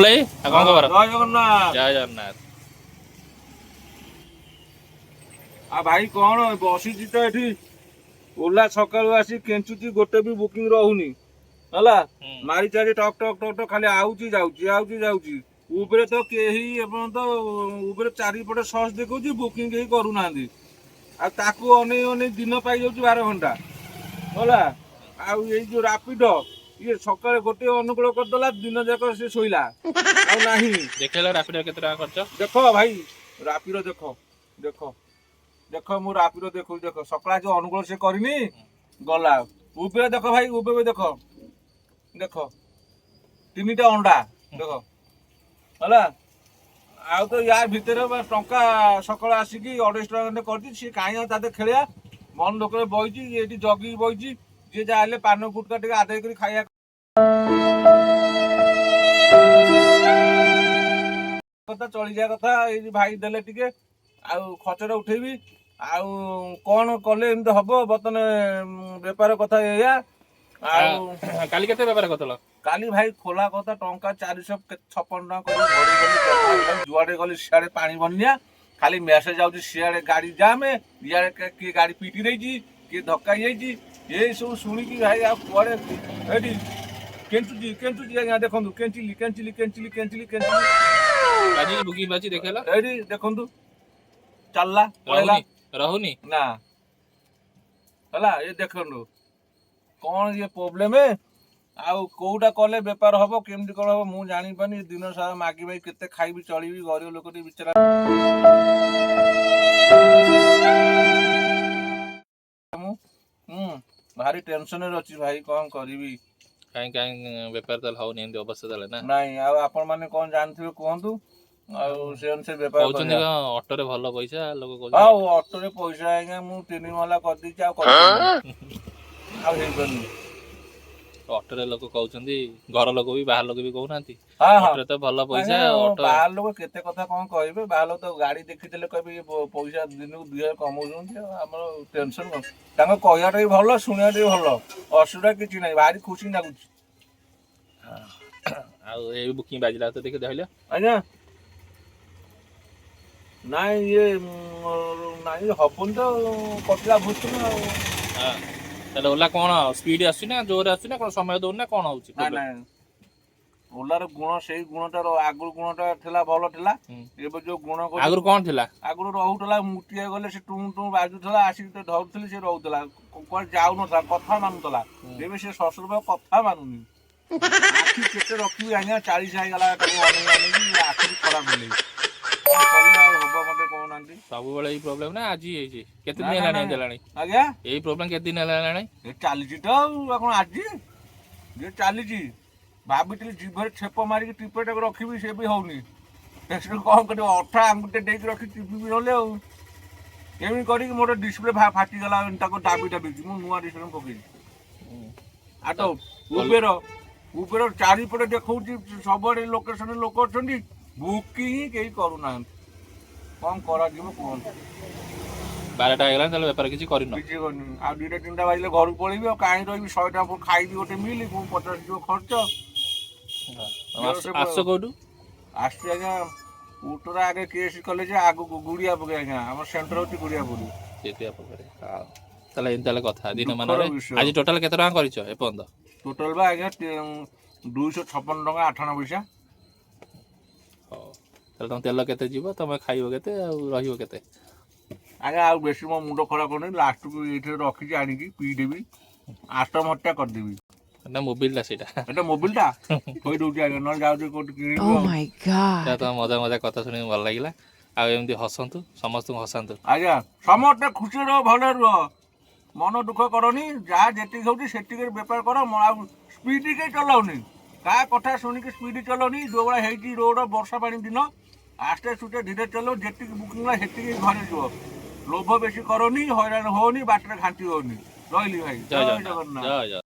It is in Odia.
ଭାଇ, ଆଉ କଣ ଖବର? ଜୟ ଜଗନ୍ନାଥ। ଜୟ ଜଗନ୍ନାଥ। ଆଉ ଭାଇ, କଣ ବସିଛି ତ ଏଠି। ଓଲା ସକାଳୁ ଆସି କେଞ୍ଚୁଛି, ଗୋଟେ ବି ବୁକିଂ ରହୁନି ହେଲା। ମାରି ଚାଲି ଟକ୍ ଟକ୍ ଟକ୍ ଟକ୍ ଖାଲି ଆଉଛି ଯାଉଛି, ଆଉଛି ଯାଉଛି। ଉପରେ ତ କେହି ଏପର୍ଯ୍ୟନ୍ତ, ଉପରେ ଚାରିପଟେ ସର୍ଚ୍ଚ ଦେଖଉଛି, ବୁକିଂ କେହି କରୁନାହାନ୍ତି। ଆଉ ତାକୁ ଅନେଇ ଅନେଇ ଦିନ ପାଇଯାଉଛି 12 ଘଣ୍ଟା ହେଲା। ଆଉ ଏଇ ଯୋଉ ରାପିଡ, ଇଏ ସକାଳେ ଗୋଟେ ଅନୁକୂଳ କରିଦେଲା, ଦିନ ଯାକ ସେ ଶୋଇଲା, ଆଉ ନାହିଁ। ଦେଖେଇଲ, ରାପିଡ କେତେ ଟଙ୍କା ଖର୍ଚ୍ଚ? ଦେଖ ଭାଇ, ରାପିଡ ଦେଖ, ଦେଖ, ଦେଖ। ମୁଁ ରାପିଡ ଦେଖୁଛି, ଦେଖ। ସକାଳେ ଯୋଉ ଅନୁକୂଳ ସେ କରିନି, ଗଲା। ଉପରେ ଦେଖ ଭାଇ, ଉପରେ ଦେଖ, ଦେଖ, ତିନିଟା ଅଣ୍ଡା ଦେଖ ହେଲା। ଆଉ ତ ୟା ଭିତରେ ବା ଟଙ୍କା ସକାଳେ ଆସିକି 250 ଟଙ୍କା ଖଣ୍ଡେ କରିଛି। ସିଏ କାହିଁ ଆଉ ତା ଦେହରେ ଖେଳିବା ମନ ଲୋକରେ ବଇଛି। ଏଇଠି ଜଗିକି ବଇଛି, ଯିଏ ଯାହା ହେଲେ ପାନ ଗୁଟକା ଟିକେ ଆଦାୟ କରି ଖାଇବା କଥା, ଚଳିଯିବା କଥା। ଏଇ ଭାଇ ଦେଲେ ଟିକେ ଆଉ ଖର୍ଚ୍ଚଟା ଉଠେଇବି। ଆଉ କଣ କଲେ ଏମିତି ହବ? ବର୍ତ୍ତମାନ ବେପାର କଥା ଏଇଆ ଆଉ। କାଲି କେତେ ବେପାର କରିଥିଲ? କାଲି ଭାଇ, ଖୋଲା କଥା, ଟଙ୍କା 456 ଟଙ୍କା କରି ଘରେ ଗଲି। ଯୁଆଡେ ଗଲି ସିଆଡେ ପାଣି ବନ୍ୟା, ଖାଲି ମେସେଜ ଯାଉଛି। ସିଆଡେ ଗାଡି ଜାମେ, ଇଆଡେ କିଏ ଗାଡି ପିଟି ଦେଇଛି, କିଏ ଧକ୍କା ହେଇଯାଇଛି। ଏଇ ସବୁ ଶୁଣିକି ଭାଇ ଆଉ କୁଆଡେ ଏଠି କେଞ୍ଚୁଛି, କେଞ୍ଚୁଛି ଆଜ୍ଞା। ଦେଖନ୍ତୁ, କେଞ୍ଚିଲି, କେଞ୍ଚିଲି, କେଞ୍ଚିଲି, କେଞ୍ଚିଲି, କେଞ୍ଚିଲି। ଆଜି ବୁକିଂ ବାଜି ଦେଖେଇଲ। ଏଇଠି ଦେଖନ୍ତୁ, ଚାଲିଲା, ପଳେଇଲା। ରହୁନି, ରହୁନି। ନା, ହେଲା। ଏ ଦେଖନ୍ତୁ, କଣ ଇଏ ପ୍ରୋବ୍ଲେମ? ଆଉ କୋଉଟା କଲେ ବେପାର ହବ, କେମିତି କଣ ହବ, ମୁଁ ଜାଣିପାରୁନି। ଦିନ ସାରା ମାଗି ମାଗି କେତେ ଖାଇବି, ଚଳିବି? ଗରିବ ଲୋକଟି ବିଚରା ମୁଁ। ଭାରି ଟେନସନରେ ଅଛି ଭାଇ, କଣ କରିବି? କାହିଁ କାହିଁ ବେପାର ତାହେଲେ ହଉନି, ଏମିତି ଅବସ୍ଥା ତାହେଲେ ନା? ନାଇଁ, ଆଉ ଆପଣ ମାନେ କଣ ଜାଣିଥିବେ କୁହନ୍ତୁ, ଆଉ ସେ ଅନୁସାରେ ବେପାର କହୁଛନ୍ତି କରିବା। କଣ ଅଟୋରେ ଭଲ ପଇସା ଲୋକ କହୁଛନ୍ତି? ଆଉ ଅଟୋରେ ପଇସା ଆଜ୍ଞା, ମୁଁ 3 ମହଲା କରିଦେଇଛି, ଆଉ କରିପାରିନି, ଆଉ ହେଇପାରୁନି। ଅଟୋରେ ଲୋକ କହୁଛନ୍ତି, ଘର ଲୋକ ବି, ବାହାର ଲୋକ ବି କହୁନାହାନ୍ତି? ହଁ। ଅଟୋରେ ତ ଭଲ ପଇସା। ଆଜ୍ଞା, ଅଟୋ ବାହାର ଲୋକ କେତେ କଥା କଣ କହିବେ। ବାହାର ଲୋକ ତ ଗାଡି ଦେଖିଦେଲେ କହିବେ, ଇଏ ପଇସା ଦିନକୁ 2000 କମଉଛନ୍ତି, ଆଉ ଆମର ଟେନସନ କଣ? ତାଙ୍କ କହିବାଟା ବି ଭଲ, ଶୁଣିବାଟା ବି ଭଲ, ଅସୁବିଧା କିଛି ନାହିଁ, ଭାରି ଖୁସି ଲାଗୁଛି। ଆଉ ଏଇ ବୁକିଂ ବାଜିଲା ତ, ଦେଖି ଧଇଲ। ଆଜ୍ଞା ନାଇଁ, ଇଏ ନାଇଁ, ହବନି ତ, କଟିଲା ଭୁସୁନ ଆଉ। ହଁ, ତାହେଲେ ଓଲା କଣ ସ୍ପିଡ ଆସୁଛି ନା ଜୋରରେ ଆସୁଛି ନା କଣ, ସମୟ ଦଉନି ନା କଣ ହଉଛି ନାଇଁ problem? ନାଇଁ, ଓଲାର ଗୁଣ ସେଇ ଗୁଣଟା ଆଗରୁ ଗୁଣଟା ଥିଲା, ଭଲ ଥିଲା। ଏବେ ଯୋଉ ଗୁଣ ଆଗରୁ କଣ ଥିଲା? ଆଗରୁ ରହୁଥିଲା, ମୁଟିଆ ଗଲେ ସେ ଟୁଁ ଟୁଁ ବାଜୁଥିଲା, ଆସିକି ତ ଧରୁଥିଲି, ସେ ରହୁଥିଲା, କୁଆଡେ ଯାଉନଥିଲା, କଥା ମାନୁଥିଲା। ଏବେ ସେ ଶ୍ୱଶୁର ବା କଥା ମାନୁନି। ଆଖି କେତେ ରଖିବି ଆଜ୍ଞା? 40 ହେଇଗଲା, ତାକୁ ଅନେଇ ଅନେଇକି ଆଖି ଖରାପ ହେଲେ। କଣ କଲେ ଆଉ ହବ, ମତେ କହୁନାହାନ୍ତି? ସବୁବେଳେ ଏଇ ପ୍ରୋବ୍ଲେମ ନା ଆଜି ହେଇଛି? କେତେ ନା, ଦିନ ନା, ହେଲାଣି ନା। ଏମିତି ହେଲାଣି? ଆଜ୍ଞା? ଏଇ ପ୍ରୋବ୍ଲେମ କେତେ ଦିନ ହେଲାଣି? ଏ ଚାଲିଛି ତ ଆଉ କଣ ଆଜି ଇଏ ଚାଲିଛି। ଭାବିଥିଲି ଜିଭରେ ଛେପ ମାରିକି ଟିପେଟାକୁ ରଖିବି, ସେ ବି ହଉନି। ସେଠୁ କଣ କରିବ? ଅଠା ଆଙ୍ଗୁଠିଟେ ଦେଇକି ରଖି ଟିପିବି ନହେଲେ। ଆଉ ଏମିତି କରିକି ମୋର ଡିସପ୍ଲେ ଫାଟିଗଲା। ତାକୁ ଦାବି ଦାବିକି ମୁଁ ନୂଆ ଡିସପ୍ଲେ ପକେଇଛି। ଆଉ ତ ଉବେର, ଉବେର ଚାରିପଟେ ଦେଖଉଛି, ସବୁଆଡ଼େ ଲୋକେସନରେ ଲୋକ ଅଛନ୍ତି, ବୁକିଂ କେହି କରୁନାହାନ୍ତି। କଣ କରାଯିବ କୁହନ୍ତୁ? 12ଟା ହେଇଗଲାଣି, ତାହେଲେ ବେପାର କିଛି କରିନ? କିଛି କରିନି। ଆଉ 2ଟା 3ଟା ବାଜିଲେ ଘରକୁ ପଳେଇବି, ଆଉ କାହିଁ ରହିବି? 100 ଟଙ୍କା ପୁଣି ଖାଇବି ଗୋଟେ ମିଲ୍, ପୁଣି 50 ଯିବ ଖର୍ଚ୍ଚ। ଆସ କୋଉଠୁ? ଆସୁଛି ଆଜ୍ଞା, ଉଟରା ଆଗେ କେସ୍ କଲେଜ ଆଗକୁ, ଗୁଡିଆ ପକେଇ ଆଜ୍ଞା। ଆମ ସେଣ୍ଟର ହଉଛି ଗୁଡିଆପୁର। ଦ୍ୱିତୀୟ ପୋଖରୀ। ହଉ, ତାହେଲେ ଏମିତି ତାହେଲେ କଥା ଦିନ ଦୁଃଖର ମାନରେ ବିଷୟ। ଆଜି ଟୋଟାଲ କେତେ ଟଙ୍କା କରିଛ ଏପର୍ଯ୍ୟନ୍ତ? ଟୋଟାଲ ବା ଆଜ୍ଞା 256 ଟଙ୍କା 8 ଅଣା ପଇସା। ହଉ, ତାହେଲେ ତମ ତେଲ କେତେ ଯିବ, ତମେ ଖାଇବ କେତେ ଆଉ ରହିବ କେତେ? ଆଜ୍ଞା, ଆଉ ବେଶୀ ମୋ ମୁଣ୍ଡ ଖରାପ କରୁନି। ଲାଷ୍ଟକୁ ଏଇଠି ରଖିଛି, ଆଣିକି ପିଇଦେବି, ଆତ୍ମହତ୍ୟା କରିଦେବି। ନା, ମୋବିଲଟା ସେଇଟା। ଏଟା ମୋବିଲଟା ଥୋଇ ଦଉଛି ଆଜ୍ଞା, ନହେଲେ ଯାଉଛି କୋଉଠି କିଣିବି Oh ଆଉ। my God. ତମ ମଜା ମଜା କଥା ଶୁଣିକି ଭଲ ଲାଗିଲା। ଆଉ ଏମିତି ହସନ୍ତୁ, ସମସ୍ତଙ୍କୁ ହସାନ୍ତୁ। ଆଜ୍ଞା, ସମସ୍ତେ ଖୁସିରେ ରୁହ, ଭଲରେ ରୁହ, ମନ ଦୁଃଖ କରନି। ଯାହା ଯେତିକି ହଉଛି ସେତିକିରେ ବେପାର କର। ଆଉ ସ୍ପିଡ କେହି ଚଲାଉନି, କାହା କଥା ଶୁଣିକି ସ୍ପିଡ ଚଲାଉନି। ଯୋଉ ଭଳିଆ ହେଇଛି ରୋଡ, ବର୍ଷା ପାଣି ଦିନ, ଆସ୍ତେ ସୁସ୍ତେ ଧୀରେ ଚଲାଉ। ଯେତିକି ବୁକିଂ ହେଲା ସେତିକି ଘରେ ଯିବ। ଲୋଭ ବେଶୀ କରନି, ହଇରାଣ ହଉନି, ବାଟରେ ଘାଣ୍ଟି ହଉନି। ରହିଲି ଭାଇ। ଜୟ ଜଗନ୍ନାଥ। ଜଗନ୍ନାଥ। ଜୟ ଜଗନ୍ନାଥ।